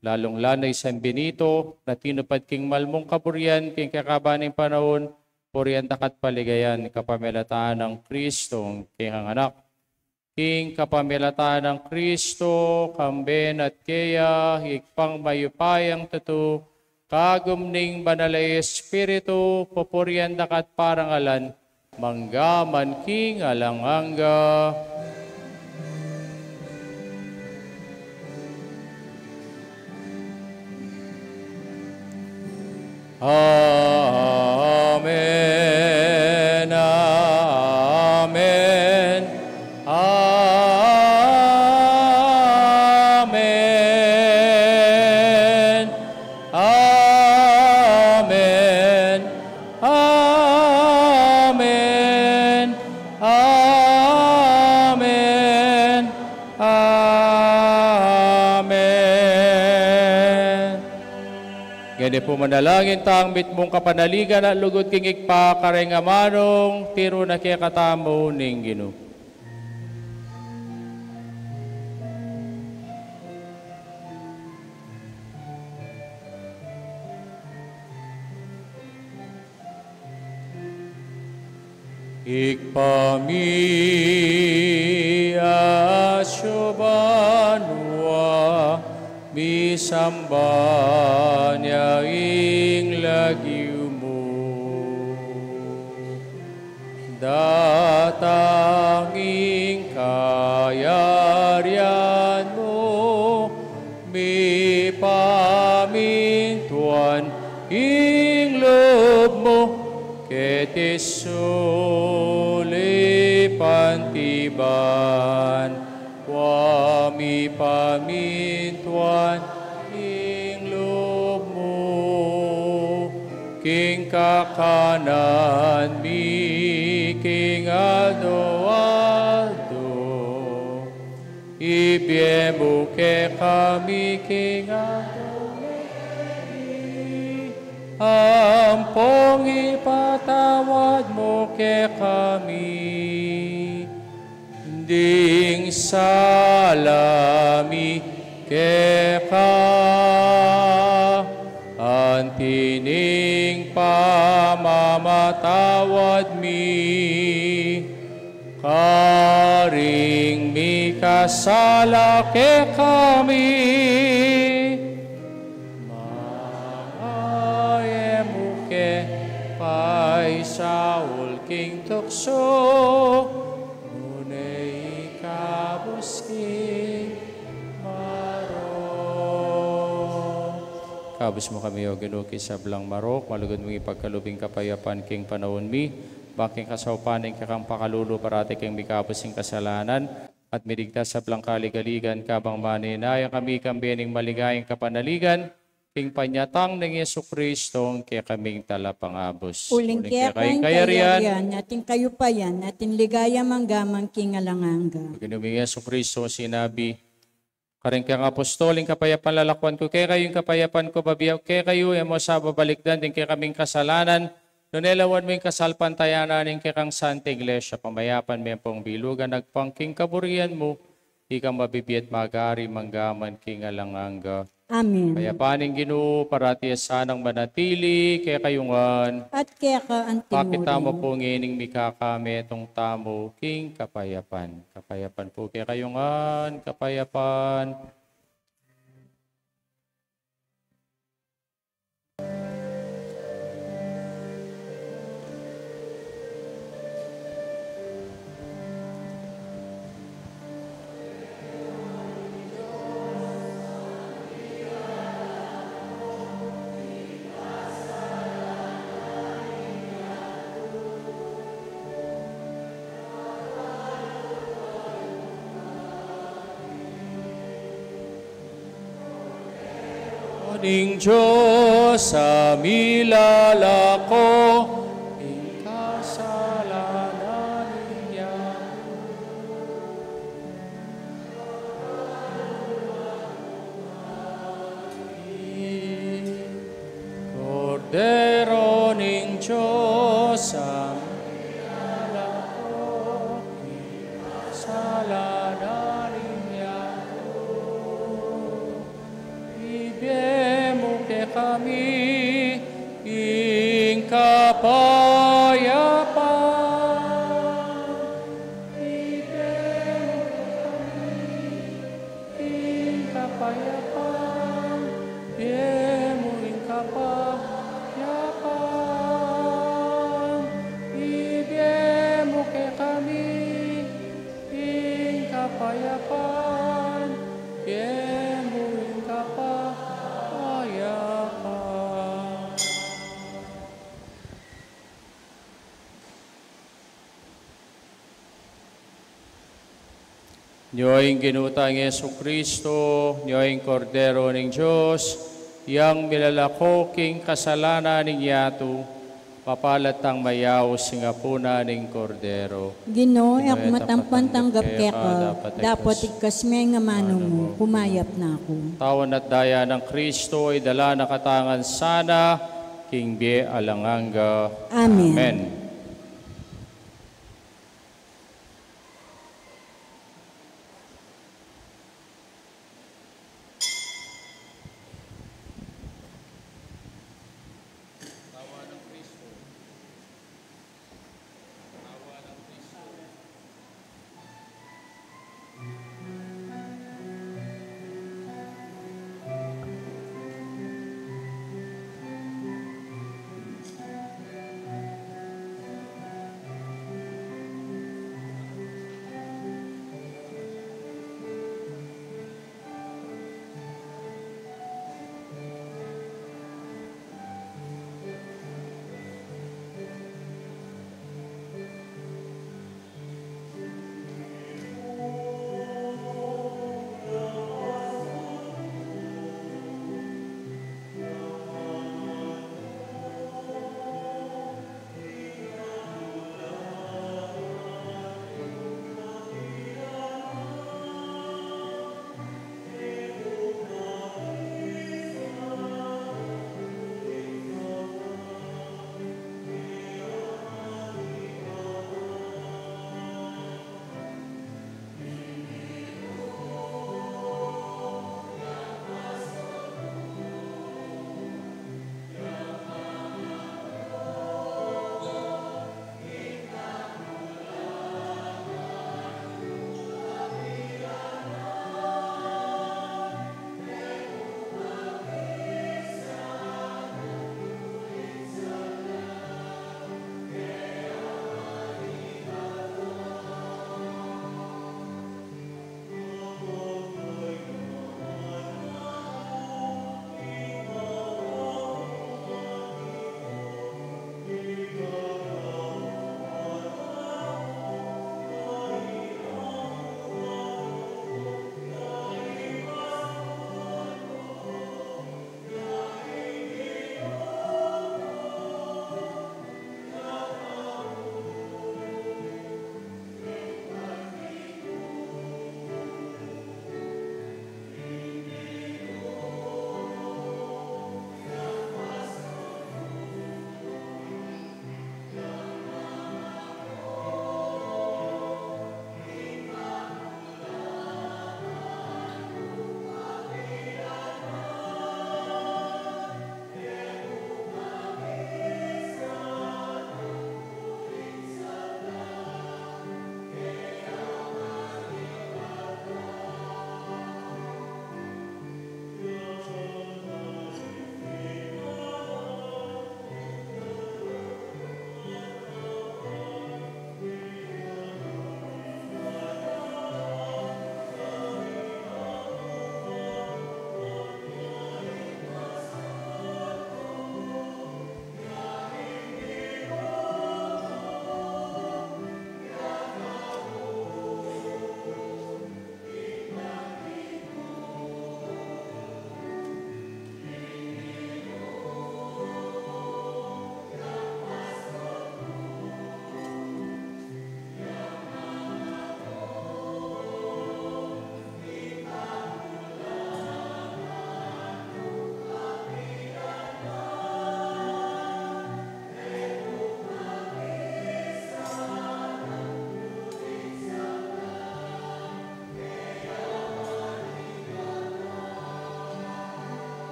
lalung-lalu na i San Benito, na tinupad king mal mung kaburian king kekaban ning panaun. Purian da ka at paligayan kapamilatan nang Kristong kekang Anak. King kapamilatan nang Kristo, kambe na at keya, Ibpang mayupayang tutu, kagum ning Banal a Espiritu, pupurian da ka at parangalan, mangga man king alang angga. Amen, amen, amen, amen, amen, amen, amen. Ngeni pu manalangin tang mitmung kapanaligan at lugud king Ibpa kareng amanung tiru na kekatamu ning Ginu. Ibpa mi, atsu ka banua, misamban ya ing lagyu mu. Datang ing kayarian mu, mipamintuan ing lub mu, keti sulip anti ban wa, mipamintuan ing lub mu king kakanan mi king aldo-aldo. Ibie mu kekami king aldo ngeni, ampong ipatawad mu kekami ding sala mi keka, anti Tawad mi, karing mikasala kekami, manga e mu ke paisaul king tuksu, nune ikabus king marok. Ikabus mu kami, O Ginu, king sablang marok, malugud mung ipagkalub ing kapayapan king panaun mi, ban king kasaupan ning kekang pakalulu parati kaming mikabus king kasalanan, at miligtas king sablang kaligaligan, kabang manenaya kami king bie ning maligayang kapanaligan, king panyatang nang Jesucristo, ing kekaming Talapangabus. Uling keka ing kayarian, at ing kayupayan, at ing ligaya mangga man king alang angga. Ginu ming Jesucristo, sinabi karing kekang apostol, ing kapayapan lalakwan ku kekayu, ing kapayapan ku bibie ku kekayu, e mu sa babalikdan ding kekaming kasalanan, nune lawan mu ing kasalpantayanan ning kekang Santa Iglesia, pamayapan me pung bilugan agpang king kaburian mu, ikang mabibie at magari mangga man king alang angga. Amen. Kapayapan ning Ginu parati ya sanang manatili kekayu ngan. At keka antimurin. Pakit tamu pu ngening mikakametung tamu king kapayapan. Kapayapan pu kekayu ngan, kapayapan. Ning Dios a milalako king kasalanan ning yatu. Kordero ning Dios a milalako king kasalanan ning yatu. Ibie mu kekami ing kapayapan. Ibie mu kekami ing kapayapan. Ibie mu ing kapayapan. Ibie mu kekami ing kapayapan, ibie mu ing kapayapan. Nyo ing Ginu tang Jesucristo, nyo ing Kordero ning Dios, yang milalako king kasalanan ning yatu. Mapalad tang mayaus king apunan ning Kordero. Ginu, e ku matampang tanggap keka, dapot igkas me ing amanu mu, kumayap na ku. Tawan at daya nang Kristo, idala na katamu ngan sana king bie alang angga. Amen. Amen.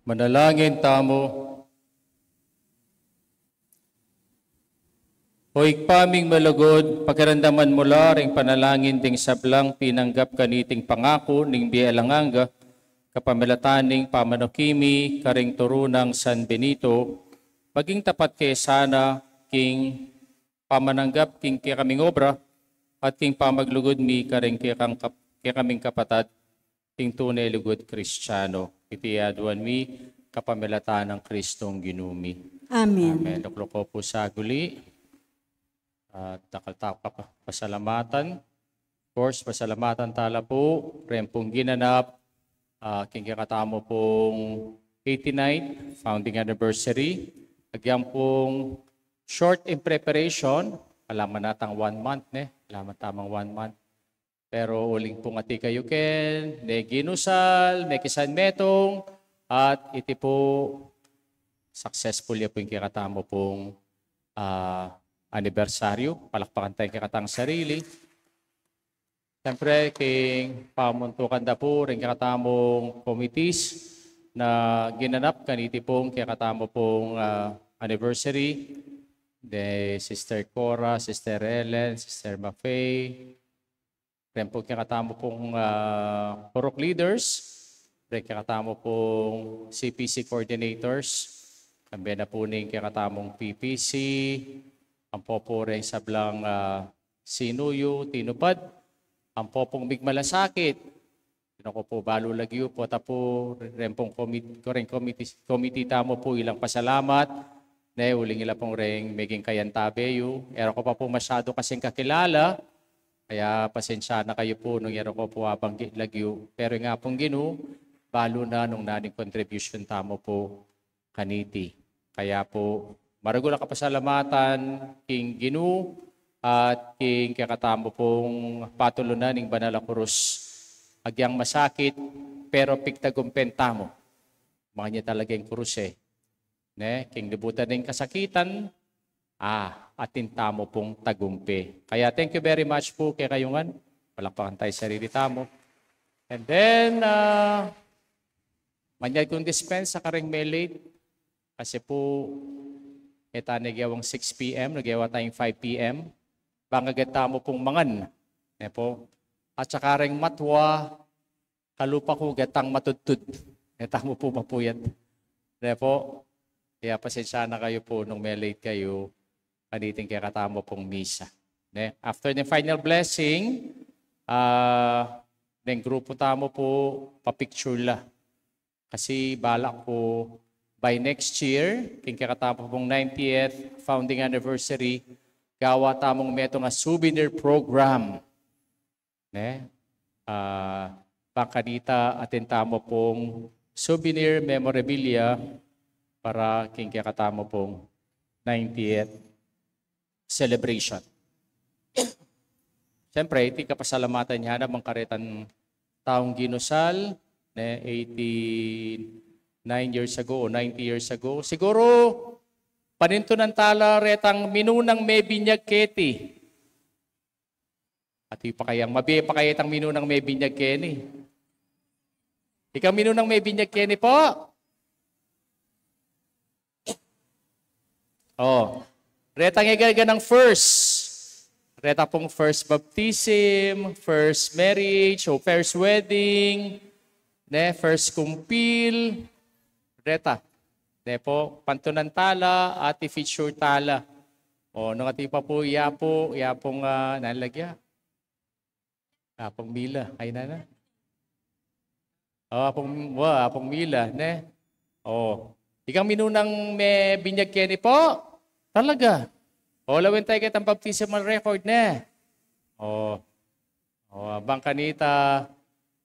Manalangin tamu. O Ibpa ming malugud, pakiramdaman mu la ring panalangin ding sablang tinanggap kaniting pangaku ning bie alang angga, kapamilatan ning pamanuki mi karing turu nang San Benito, maging tapat ke sana king pamananggap king kekaming obra, at king pamaglugud mi karing kekang kap-, kekaming kapatad, king tune lugud Kristiano. Iti aduan mi kapamilatan nang Kristong Ginu mi. Amen. Amen. Lukluk ko pu saguli. At dakal taku kapa-, pasalamatan. Of course, pasalamatan tala pu ren pung ginanap, ah, king kekatamu pung eighty-ninth founding anniversary. Agyang pung short in preparation, ala man atang one month, ne? Ala man tamang one month. Pero uling pung ati kayu ken, ne ginusal, ne kisan metung, at iti pu successful ya pu ing kekatamu pung, ah, anibersaryu. Palakpakan taya ing kekatang sarili. Siyempre, king pamuntukan da pu ring kekatamung committees na ginanap kaniti pung kekatamu pung, ah, anniversary, de Sister Cora, Sister Ellen, Sister Mafei, ren pung kekatamu pung, ah, purok leaders, ren kekatamu pung C P C coordinators, kambe na pu ning kekatamung P P C, ampo pu ring sablang, ah, sinuyu, tinupad, ampo pung migmalasakit. Ino ko pu balu lagyu pu, ta pu ren pung committee, ren committee, committee tamu pu ilang pasalamat, ne, uling ila pung reng meging kayantabe yu. E ra ko pa pu masyadu kasing kakilala, kaya pasensya na kayu pu nung e ra ko pu abanggit lagyu. Pero ing Apung Ginu, balu na nung nanu ing contribution tamu pu kaniti. Kaya pu, maragul a kapasalamatan king Ginu at king kekatamu pung patulunan ning banal a kurus. Agyang masakit, pero pigtagumpen tamu. Makanyan talaga ing kurus, e. Ne, king libutan ning kasakitan, ah, atin tamu pung tagumpe. Kaya thank you very much pu kekayu ngan. Palakpakan taya ing sarili tamu. And then, ah, manyad kung dispensa kareng me-late. Kasi pu, e tane gewang six P M, nagewa tayang five P M. Bang agad tamu pung mangan. Ne pu. At saka reng matwa, kalupa ku gatang matudtud. E tamu pu mapuyat. Ne pu, kaya pasensya na kayu pu nung me-late kayu kaniting kekatamu pung misa. Ne? After the final blessing, ah, neng grupu tamu pu, papicture la. Kasi balak ku by next year, king kekatamu pung ninetieth founding anniversary, gawa tamung metung a souvenir program. Ne? Ah, bang kanita atin tamu pung souvenir memorabilia para king kekatamu pung ninetieth celebration. Siyempre, iti kapasalamatan ya na bang karetang taung ginusal, ne, eighty-nine years ago o ninety years ago. Siguru, panintunan tala retang minunang mebinyag keti. At ipakayang, mabie pakayang minunang mebinyag keni. Ikang minunang mebinyag keni po? Oh. Retang e gana-ganang first. Reta pung first baptism, first marriage, o first wedding, ne, first kumpil. Reta. Ne po, pantunan tala, at i-feature tala. O, nung ati pa pu, ya pu, ya pung, ah, nanu lagya? Apung Mila, ay nanu? O, Apung, wa, Apung Mila, ne? O, ikang minunang mebinyag keni po? Talaga? O, lawen taya ketang baptismal record, ne? O, o, bang kanita,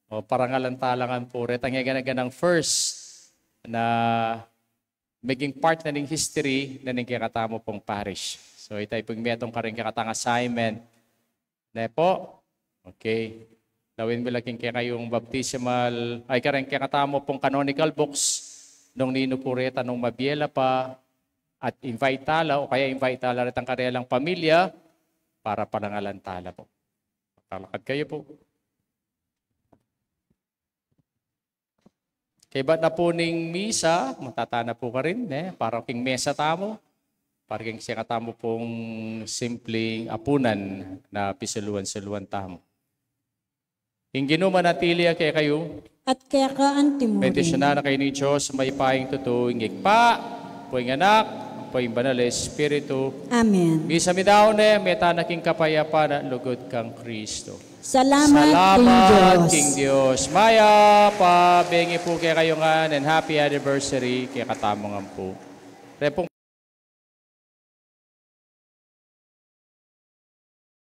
o, parangalan tala ngan pu retang e gana-ganang first na meging part na ning history na ning kekatamu pung parish. So, ita pu ing metung karing kekatang assignment. Ne po? Okay. Lawen mi la king kekayung baptismal, ay, karing kekatamu pung canonical books, nung ninu pu reta nung mabie la pa, at invite tala, o kaya invite tala retang karelang pamilya, para parangalan tala pu. Talakad kayu pu. Kaybat na pu ning misa, magtatana pu karin, ne? Para king mesa tamu, para king kekatamu pung simpleng apunan na pisaluan-saluan tamu. Ing Ginu manatili ya kekayu. At keka antimurin. Bendisyunan na kayu ning Dios a mayupayang tutu, ing Ibpa, ampo ing Anak, ampo ing Banal a Espiritu. Amen. Misa mi daun ne, meta na king kapayapan at lugud kang Kristo. Salamat king Dios. Mayap a bengi pu kekayu ngan, and happy anniversary kekatamu ngan pu. Repung